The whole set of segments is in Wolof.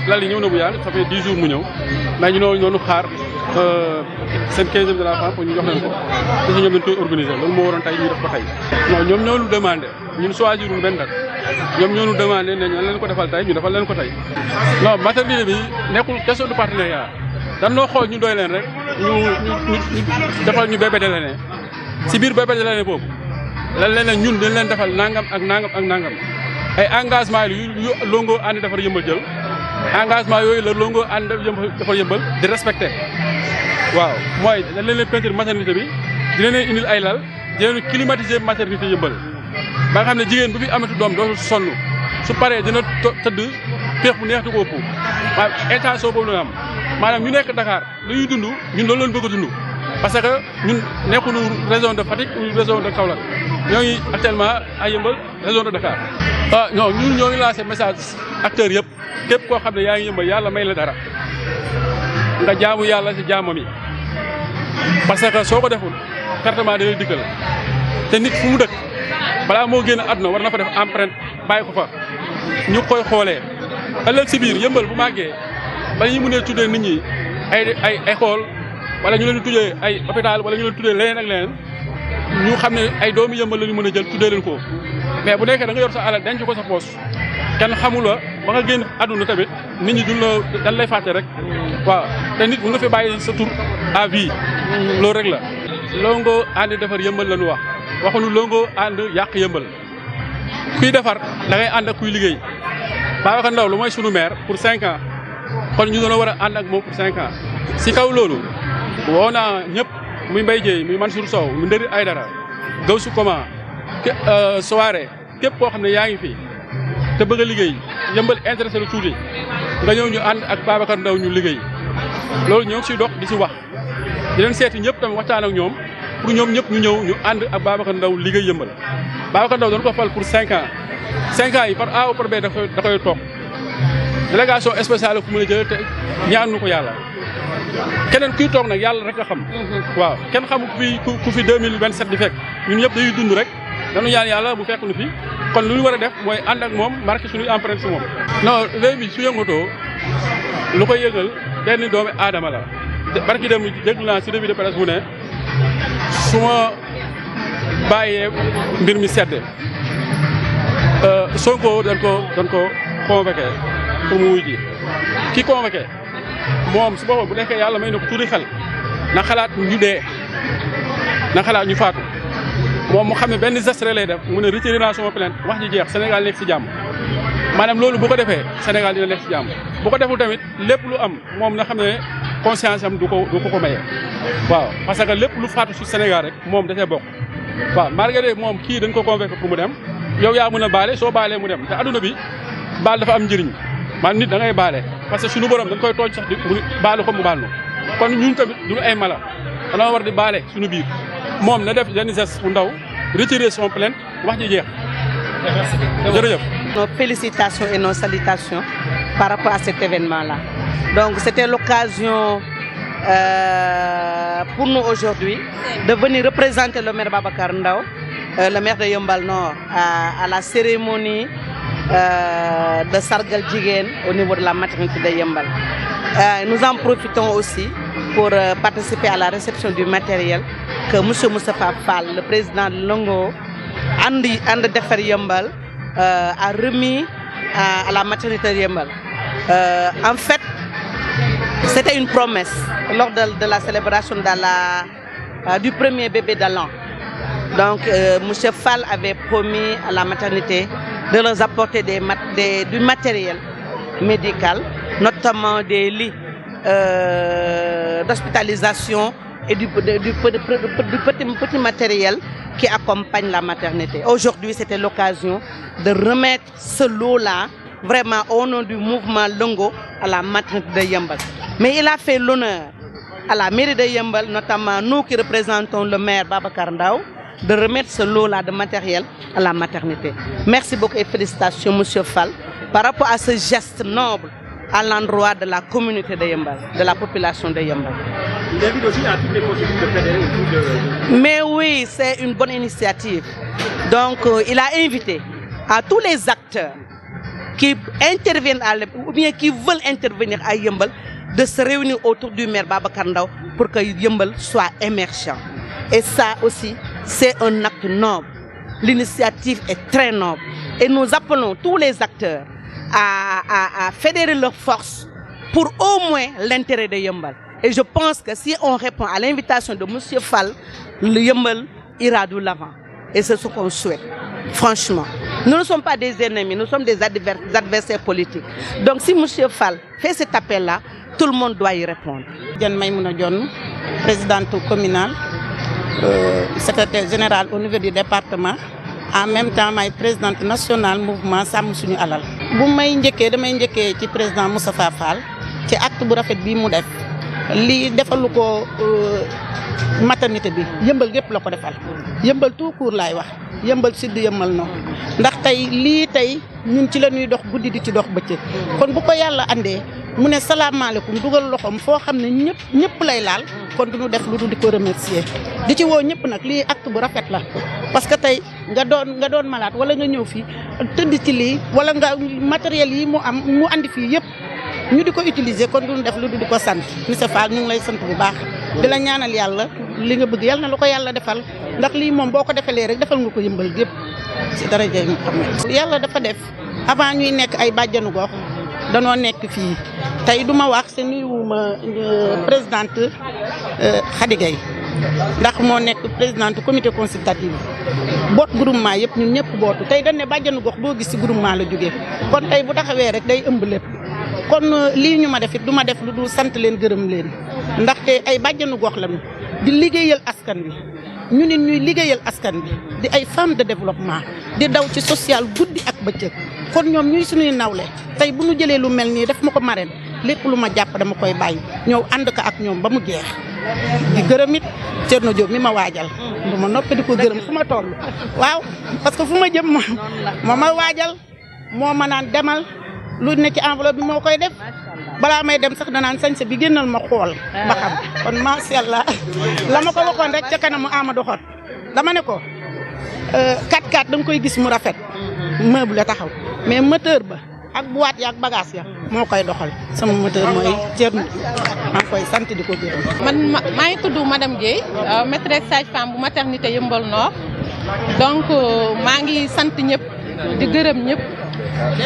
lal yi ñëw na bu yàgg ça fait 10 jours mu ñëw mais ñu noonu xaar seen 15e de la femme pour ñu jox leen ko te si ñoom dañ koy organiser loolu moo waroon tey ñu def ko tey non ñoom ñoo ñu demandé ñun choisirul benn date ñoom ñoo ñu demandé ne ñu leen ko defal tey ñu defal leen ko tey non maternité bi nekkul question de partenariat dan noo xool ñu doy leen rek ñu defal ñu bébé de l'année si biir bébé de l'année boobu lan leen ñun dañ leen defal nangam ak nangam ak nangam ay engagement yu longo ànd defar yëmbal jël engagement yooyu la longo ànd defar yëmbal di respecté waaw mooy dañ leen peinture maternité bi dina leen indil ay lal dina leen climatiser maternité yëmbal ba nga xam ne jigéen bu fi amatu doom dootul sonn su paree dina tëdd péex bu neex di ko ëpp maanaam état soo boobu la am maanaam ñu nekk Dakar lu ñuy dund ñun loolu leen bëgg a dund parce que ñun nekkunu région de Fatick ou région de Kaolack ñoo ngi actuellement à Yeumbeul région de Dakar. non ñun ñoo ngi lancé message acteurs yëpp képp koo xam ne yaa ngi Yeumbeul yàlla may la dara nga jaamu yàlla si jaamam yi parce que soo ko deful carrément da lay dikkal te nit fu mu dëkk balaa moo génn àdduna war na fa def empreinte bàyyi ko fa ñu koy xoolee ëllëg si biir Yeumbeul bu màggee bala ñu mënee tuddee nit ñi ay école wala ñu leen tuddee ay hôpital wala ñu leen tuddee leneen ak leneen ñu xam ne ay doomu Yeumbeul la ñu mën a jël tuddee leen ko mais bu nekkee da nga yor sa alal denc ko sa poos kenn xamula ba nga génn àdduna tamit nit ñi duñ la dañ lay fàtte rek waaw te nit bu nga fi bàyyi sa tur à vie loolu rek la. longo ànd defar Yeumbeul la ñu wax waxuñu longo ànd yàq Yeumbeul kuy defar da ngay ànd ak kuy liggéey Babacar Ndao lu mooy sunu maire pour 5 ans kon ñu doon war a ànd ak moom pour 5 ans si kaw loolu woo naa ñëpp muy Mbaye Dièye muy Mansour Sow muy Ndëri Aydara Gawsu Koma soirée képp koo xam ne yaa ngi fi te bëgg a liggéey Yeumbeul intéressé lu tuuti nga ñëw ñu ànd ak Babacar Ndao ñu liggéey loolu ñoo ngi siy dox di si wax di leen seeti ñëpp tamit waxtaan ak ñoom pour ñoom ñëpp ñu ñëw ñu ànd ak Babacar Ndao liggéey Yeumbeul Babacar Ndao dañ ko fal pour 5 ans 5 ans yi par A ou par B da koy toog délégation spéciale ku mën a jël te ñaanu ko yàlla keneen kuy toog nag yàlla rek a xam. waaw kenn xamu ku fi 2027 di fekk ñun ñëpp dañuy dund rek dañu ñaan yàlla bu fekk nu fi kon lu ñu war a def mooy ànd ak moom marqué suñuy empreinte si moom. non réew mi su yëngatoo lu koy yëngal benn doomi aadama la barki dem déglu naa si revue de presse bu ne su ma bàyyee mbir mi sedd Sonko dañ ko convoqué pour mu wuy ji ki convoqué moom su boppam bu nekkee yàlla may na ko tuuti xel na xalaat ñu dee na xalaat ñu faatu moom mu xam ne benn geste lay def mu ne retiré naa sama plainte wax ji jeex Sénégal nekk si jàmm maanaam loolu bu ko defee Sénégal dina nekk si jàmm bu ko deful tamit lépp lu am moom na xam ne conscience am du ko maye waaw parce que lépp lu faatu si Sénégal rek moom da cee bokk waaw malgré moom kii dañ ko convoqué pour mu dem yow yaa mën a baale soo baalee mu dem te adduna bi baal dafa am njëriñ maanaam nit da ngay baale parce que suñu borom dañ koy tooñ sax di baalu ko mu baal no kon ñun tamit duñu ay mala danoo war di baale suñu biir moom na def benn geste bu ndaw retirer son plainte wax ji jeex. jërëjëf. Nos félicitations et nos salutations par rapport à cet événement-là. Donc c'était l'occasion pour nous aujourd'hui de venir représenter le maire Babacar Ndao, le maire de Yeumbeul Nord, à la cérémonie de Sargal Jigéen au niveau de la maternité de Yeumbeul. Nous en profitons aussi pour participer à la réception du matériel que M. Moustapha Fall, le président de Longo, And Defar Yeumbeul, a remis à la maternité de Yeumbeul. En fait, c'était une promesse lors de la célébration du premier bébé de l'an. Donc, M. Fall avait promis à la maternité de leur apporter du matériel médical, notamment des lits d'hospitalisation et du petit matériel qui accompagne la maternité. Aujourd'hui, c'était l'occasion de remettre ce lot-là, vraiment au nom du mouvement Longo, à la maternité de Yeumbeul. Mais il a fait l'honneur à la mairie de Yeumbeul, notamment nous qui représentons le maire Babacar Ndao, de remettre ce lot-là de matériel à la maternité. Merci beaucoup et félicitations, M. Fall, par rapport à ce geste noble à l'endroit de la communauté de Yeumbeul, de la population de Yeumbeul. Il invite aussi à toutes les possibilités de fédérer autour de... Mais oui, c'est une bonne initiative. Donc, il a invité à tous les acteurs qui interviennent ou bien qui veulent intervenir à Yeumbeul de se réunir autour du maire Babacar Ndao pour que Yeumbeul soit émergent. Et ça aussi, c'est un acte noble. L'initiative est très noble. Et nous appelons tous les acteurs à fédérer leurs forces pour au moins l'intérêt de Yeumbeul. Et je pense que si on répond à l'invitation de M. Fall, le Yeumbeul ira de l'avant. Et c'est ce qu'on souhaite, franchement. Nous ne sommes pas des ennemis, nous sommes des adversaires politiques. Donc si M. Fall fait cet appel-là, tout le monde doit y répondre. Diane Maïmouna Dione, présidente communale, secrétaire générale au niveau du département. En même temps, je suis présidente nationale mouvement Sàmm Suñu Alal. Bu may njëkkee damay njëkkee ci président Moustapha Fall ci acte bu rafet bii mu def lii defalu ko maternité bi Yeumbeul gépp la ko defal Yeumbeul tout court laay wax Yeumbeul Sud Yeumbeul Nord ndax tey ñun ci la ñuy dox guddi di ci dox bëccëg kon bu ko yàlla andee mu ne salaamaaleykum dugal loxoom foo xam ne ñëpp lay laal kon duñu def lu dul di ko remercier di ci woo ñëpp nag lii acte bu rafet la parce que tey nga doon malade wala nga ñëw fii tëdd ci lii wala nga matériel yi mu andi fii yëpp ñu di ko utiliser kon duñu def lu dul di ko sant monsieur Fall ñu ngi lay sant bu baax di la ñaanal yàlla li nga bëgg yàlla na lu ko yàlla defal ndax lii moom boo ko defalee rek defal nga ko Yeumbeul gépp ci daraja Muhammad yàlla dafa def avant ñuy nekk ay bàjjanu gox danoo nekk fii tey du ma wax se nuyuwuma présidente Khady Gaye ndax moo nekk présidente comité consultatif boot groupement yëpp ñun ñëpp bootu tey dañ ne bàjjanu gox boo gis ci groupement la jógee kon tey bu taxawee rek day ëmb lépp kon lii ñu ma def it du ma def lu dul sant leen gërëm leen ndaxte ay bàjjanu gox lañu di liggéeyal askan wi ñu nit ñuy liggéeyal askan bi di ay femmes de développement di daw ci social guddi ak bëccëg kon ñoom ñuy suñuy nawle tey bu ñu jëlee lu mel nii def ma ko marraine lépp lu ma jàpp dama koy bàyyi ñëw ànd ko ak ñoom ba mu jeex di gërëm it Thierno Diop mi ma waajal du ma noppi di ko gërëm fu ma toll waaw parce que fu ma jëm moo ma waajal moo ma naan demal lu ne ci enveloppe bi moo koy def balaa may dem sax danaan sañse bi génnal ma xool ba xam kon macha allah la ma ko waxoon rek ca kanamu Amadou Xot dama ne ko 4x4 da nga koy gis mu rafet meuble la taxaw mais moteur ba ak boîte ya ak bagage ya moo koy doxal sama moteur mooy Thierno maa ngi koy sant di ko gërëm. man maa ngi tudd madame Guèye maîtresse sage-femme bu maternité Yeumbeul Nord donc maa ngi sant ñëpp di gërëm ñëpp.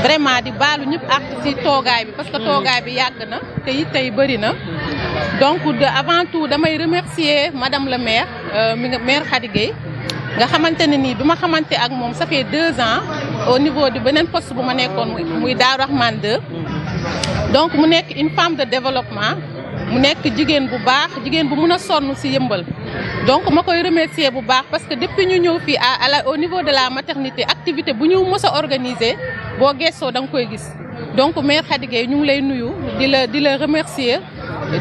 vraiment di baalu ñëpp ak ci toogaay bi parce que toogaay bi yàgg na te it tey bëri na donc avant tout damay remercier madame le maire maire Khady Gaye nga xamante ne nii bi ma xamante ak moom ça fait 2 ans au niveau du beneen poste bu ma nekkoon muy Daaru Rahman 2 donc mu nekk une femme de développement mu nekk jigéen bu baax jigéen bu mun a sonn ci Yeumbeul donc ma koy remercier bu baax parce que depuis ñu ñëw fii au niveau de la maternité activité bu ñu mës a organiser boo gëstoo da nga koy gis donc maire Khady Gaye ñu ngi lay nuyu di la remercier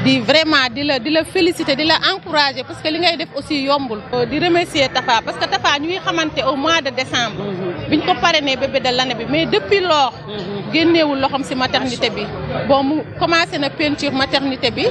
di vraiment di la féliciter di la encourager parce que li ngay def aussi yombul. di remercier Tafa parce que Tafa ñu ngi xamante au mois de décembre biñ ko parrainé bébé de l'année bi mais depuis lors génneewul loxoom ci maternité bi bon mu commencé na peinture maternité bi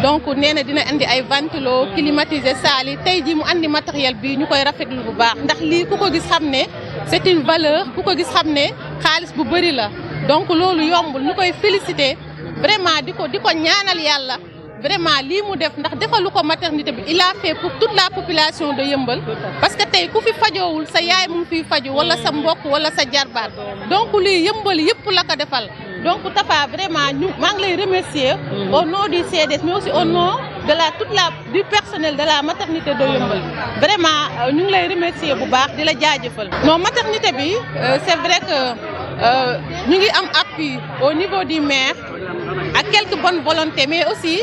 donc nee na dina andi ay ventilo climatiser salle yi tey jii mu andi matériel bi ñu koy rafetlu bu baax ndax lii ku ko gis xam ne c'est une valeur ku ko gis xam ne xaalis bu bëri la donc loolu yombul ñu koy féliciter vraiment di ko ñaanal yàlla vraiment lii mu def ndax defalu ko maternité bi il a fait pour toute la population de Yeumbeul parce que tey ku fi fajoowul sa yaay mu ngi fiy faju wala sa mbokk wala sa jarbaat donc lii Yeumbeul yëpp la ko defal donc Tafa vraiment maa ngi lay remercier au nom du CDS mais aussi au nom de du personnel de la maternité de Yeumbeul vraiment ñu ngi lay remercier bu baax di la jaajëfal. non maternité bi c'est vrai que ñu ngi am appui au niveau du maire ak quelques bonnes volontés mais aussi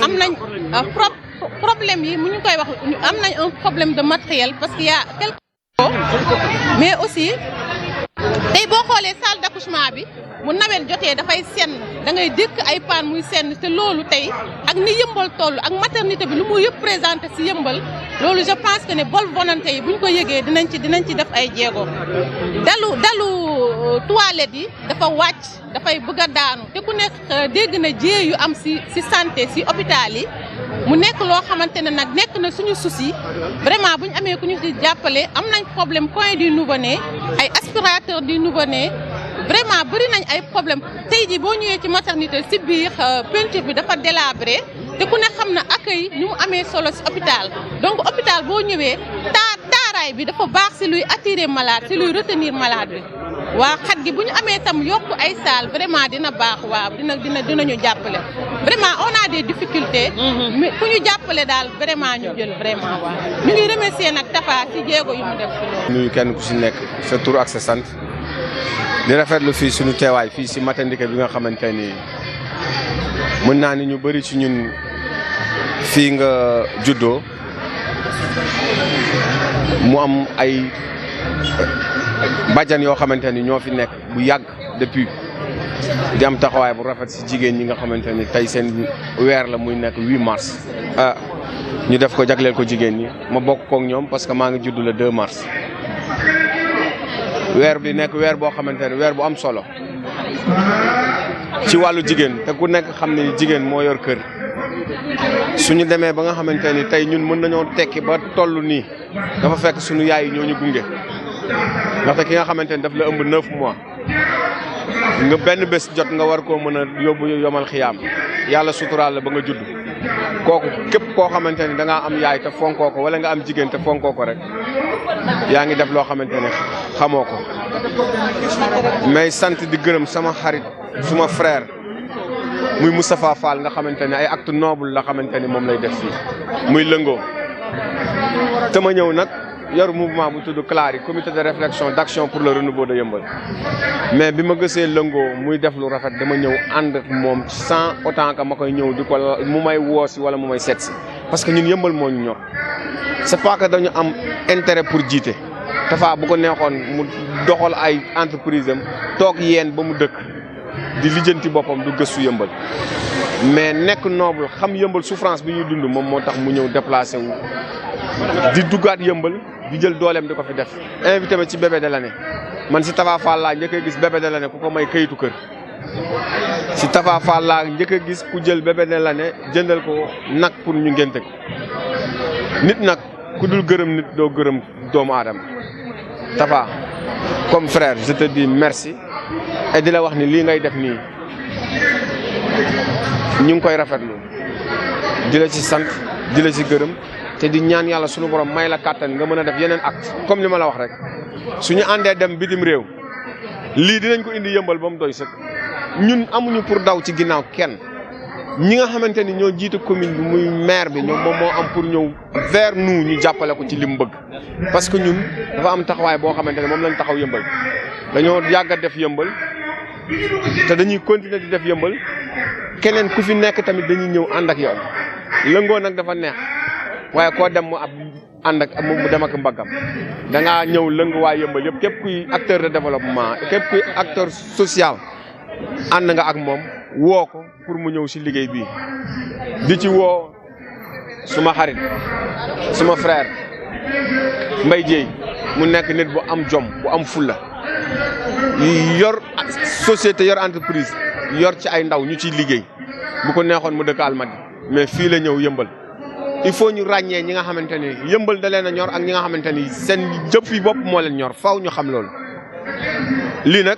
am nañ problème yi mu ñu koy wax am nañ un problème de matériel parce qu'il y a quelques mais aussi tey boo xoolee salle d'accouchement bi mu nawet jotee dafay senn da ngay dëkk ay paan muy senn te loolu tey ak ni Yeumbeul toll ak maternité bi lu mu yëpp présenté ci Yeumbeul loolu je pense que ne bonne volonté yi bu ñu ko yëgee dinañ ci def ay jéego dalu toilette yi dafa wàcc dafay bëgg a daanu te ku nekk dégg na jéey yu am ci santé ci hôpital yi mu nekk loo xamante ne nag nekk na suñu souci vraiment bu ñu amee ku ñu ci jàppale am nañ problème coin du nouveau-né ay aspirateur du nouveau-né vraiment bëri nañ ay problème tey jii boo ñëwee ci maternité si biir peinture bi dafa délabré te ku ne xam na accueil ni mu amee solo si hôpital donc hôpital boo ñëwee taaraay bi dafa baax si luy attirer malade si luy retenir malade bi waa xat gi bu ñu amee tam yokk ay salle vraiment dina baax waaw dinañu jàppale vraiment on a des difficultés mais ku ñu jàppale daal vraiment ñu jël vraiment waaw ñu ngi remercier nag Tafa si jéego yu mu def si loolu. nuyu kenn ku si nekk sa tur ak sa sant di rafetlu fii suñu teewaay fii si maternité bi nga xamante ni mën naa ni ñu bëri ci ñun fii nga juddoo mu am ay bàjjan yoo xamante ni ñoo fi nekk bu yàgg depuis di am taxawaay bu rafet si jigéen ñi nga xamante ni tey seen weer la muy nekk 8 mars. ñu def ko jagleel ko jigéen ñi ma bokk kook ñoom parce que maa ngi judd le 2 mars. weer bi nekk weer boo xamante ne weer bu am solo ci wàllu jigéen te ku nekk xam ni jigéen moo yor kër suñu demee ba nga xamante ni tey ñun mën nañoo tekki ba toll nii dafa fekk suñu yaay yi ñoo ñu gunge ndaxte ki nga xamante ni daf la ëmb 9 mois nga benn bés jot nga war koo mën a yóbbu yomal xiyaam yàlla suturaal la ba nga judd kooku képp koo xamante ni da ngaa am yaay te fonkoo ko wala nga am jigéen te fonkoo ko rek yaa ngi def loo xamante ne xamoo ko mais sant di gërëm sama xarit suma frère muy Moustapha Fall nga xamante ne ay acte noble la xamante ni moom lay def fii muy lëngoo te ma ñëw nag yor mouvement bu tudd CLARI comité de réflexion d'action pour le renouveau de Yeumbeul mais bi ma gisee lëngoo muy def lu rafet dama ñëw ànd ak moom sans autant que ma koy ñëw di ko mu may woosi wala mu may seet si parce que ñun Yeumbeul moo ñu ñor c'est pas que dañu am intérêt pour jiite Tafa bu ko neexoon mu doxal ay entreprise am toog yeen ba mu dëkk di lijjanti boppam du gëstu Yeumbeul mais nekk noble xam Yeumbeul souffrance bi ñuy dund moom moo tax mu ñëw déplacé wu di duggaat Yeumbeul di jël dooleem di ko fi def invité ma ci bébé de l'année man si Tafa Fall laa njëkk a gis bébé de l'année ku ko may kayitu kër si Tafa Fall laa njëkk a gis ku jël bébé de l'année jëndal ko nag pour ñu ngénte ko nit nag ku dul gërëm nit doo gërëm doomu aadama Tafa comme frère je te dis merci et di la wax ni lii ngay def nii ñu ngi koy rafetlu di la ci sant di la ci gërëm te di ñaan yàlla sunu borom may la kàttan nga mën a def yeneen acte comme li ma la wax rek suñu àndee dem bitim réew lii dinañ ko indi Yeumbeul ba mu doy sëkk ñun amuñu pour daw ci ginnaaw kenn ñi nga xamante ni ñoo jiite commune bi muy maire bi ñoom moom moo am pour ñëw vers nous ñu jàppale ko ci li mu bëgg parce que ñun dafa am taxawaay boo xamante ne moom lañ taxaw Yeumbeul dañoo yàgg a def Yeumbeul te dañuy continuer di def Yeumbeul keneen ku fi nekk tamit dañuy ñëw ànd ak yow lëngoo nag dafa neex waaye koo dem mu ab ànd ak mu dem ak mbaggam da ngaa ñëw lëng waa Yeumbeul yëpp képp kuy acteur de développement képp kuy acteur social ànd nga ak moom woo ko pour mu ñëw si liggéey bii di ci woo suma xarit suma frère Mbaye Dieye mu nekk nit bu am jom bu am fulla yor société yor entreprise yor ci ay ndaw ñu ciy liggéey bu ko neexoon mu dëkk Almadies mais fii la ñëw Yeumbeul il faut ñu ràññee ñi nga xamante ni Yeumbeul da leen a ñor ak ñi nga xamante ni seen jëf yi bopp moo leen ñor faw ñu xam loolu lii nag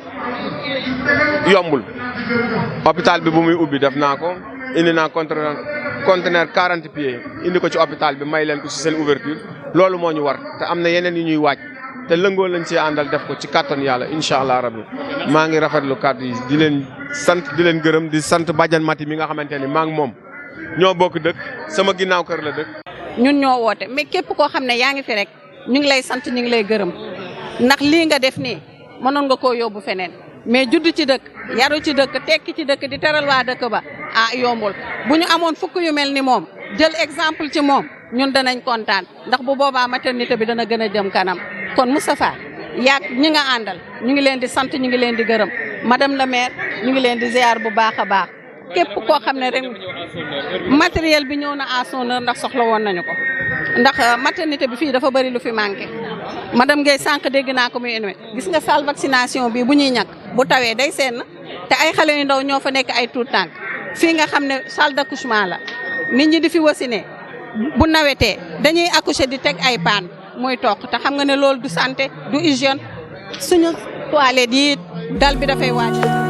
yombul hôpital bi bu muy ubbi def naa ko indi naa conteneur 40 pieds indi ko ci hôpital bi may leen ko ci seen ouverture loolu moo ñu war te am na yeneen yu ñuy waaj te lëngoo lañ ci àndal def ko ci kàttan yàlla incha allah rabbi maa ngi rafetlu kàddu yi di leen sant di leen gërëm di sant Badiane Mati mi nga xamante ni maa ngi moom ñoo bokk dëkk sama ginnaaw kër la dëkk. ñun ñoo woote mais képp koo xam ne yaa ngi fi rek ñu ngi lay sant ñu ngi lay gërëm ndax lii nga def nii mënoon nga koo yóbbu feneen mais judd ci dëkk yaru ci dëkk tekki ci dëkk di teral waa dëkk ba yombul bu ñu amoon fukk yu mel ni moom jël exemple ci moom ñun danañ kontaan ndax bu boobaa maternité bi dana gën a jëm kanam kon Moustapha yaag ñi nga àndal ñu ngi leen di sant ñu ngi leen di gërëm madame la maire ñu ngi leen di ziar bu baax a baax képp koo xam ne rek matériel bi ñëw na à son heure ndax soxla woon nañu ko ndax maternité bi fii dafa bëri lu fi manqué madame Guèye sànq dégg naa ko muy énuwee gis nga salle vaccination bi bu ñuy ñàkk bu tawee day seen te ay xale yu ndaw ñoo fa nekk ay tuut tànk fii nga xam ne salle d'accouchement la nit ñi di fi wasine bu nawetee dañuy accoucher di teg ay paan muy toog te xam nga ne loolu du santé du hygiène suñu toilette yi dal bi dafay wàcc